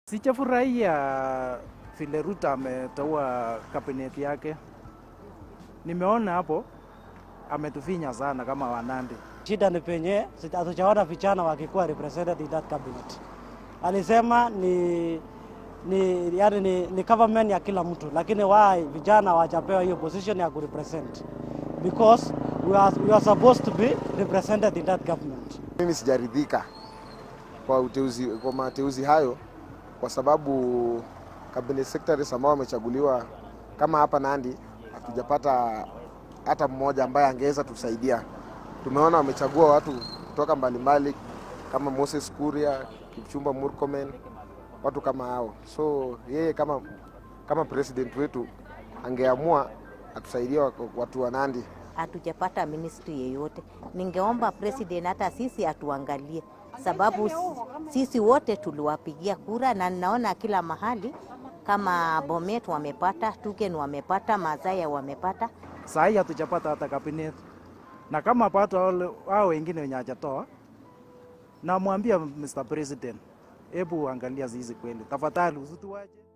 Sijafurahia vile Ruto ameteua cabinet yake. Nimeona hapo ametufinya sana kama Wanandi. Shida ni penye hatujaona vijana wakikuwa represented in that cabinet. Alisema ni, yani ni government ya kila mtu, lakini why vijana hawajapewa hiyo position ya kurepresent? Because we are supposed to be represented in that government. Mimi sijaridhika kwa mateuzi hayo kwa sababu cabinet secretaries ambao wamechaguliwa kama hapa Nandi hatujapata hata mmoja ambaye angeweza tusaidia. Tumeona wamechagua watu kutoka mbalimbali kama Moses Kuria, Kipchumba Murkomen, watu kama hao. So yeye kama president wetu angeamua atusaidie watu wa Nandi. Hatujapata ministry yeyote. Ningeomba president hata sisi atuangalie, sababu sisi wote tuliwapigia kura, na ninaona kila mahali kama Bomet wamepata, Tugen wamepata, Mazaya wamepata. Saa hii hatujapata hata cabinet, na kama pato hao wengine wenye hajatoa, namwambia Mr. President, hebu angalia sisi kweli, tafadhali usituache.